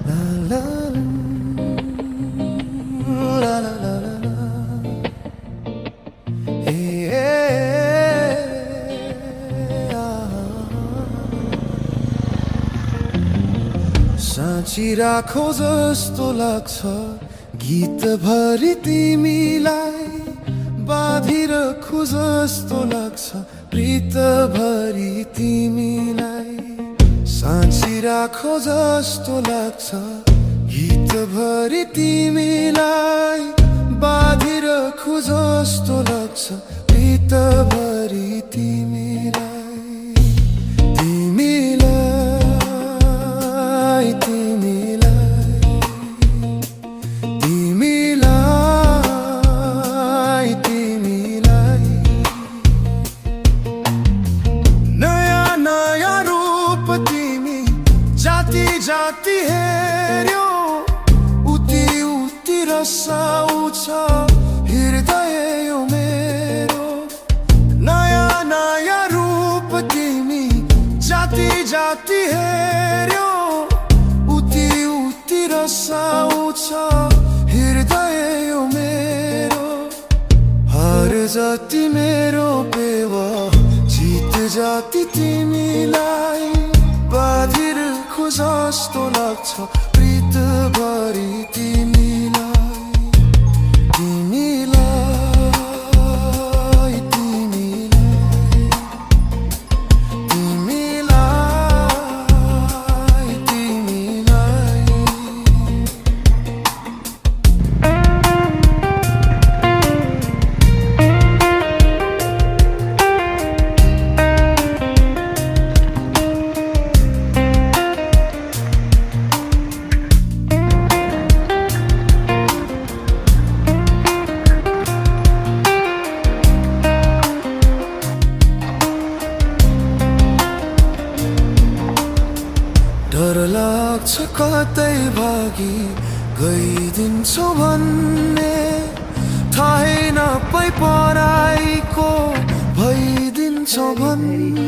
la la la la la la. साँची राखो जस्तो लाग्छ गीतभरि तिमीलाई बाँधिरखु जस्तो लाग्छ प्रीतभरि तिमीलाई साँची राखो जस्तो लाग्छ गीतभरि तिमीलाई बाँधिरखु जस्तो लाग्छ प्रीतभरि तिमीलाई जाति हेर्यो उति उति रसाउँछ हृदय यो मेरो नयाँ नयाँ रूप तिमी जाति जाति हेर्यो उति उति रसाउँछ हृदय यो मेरो हर जाति मेरो बेवा जित जाति तिमीलाई बाँधिरखु जस्तो लाग्छ प्रीतभरि तिमीलाई तिमीलाई तिमीलाई तिमीलाई डर लाग्छ कतै भागी गइदिन्छौ भन्ने थाहै नपाई पराइको भइदिन्छौ भन्ने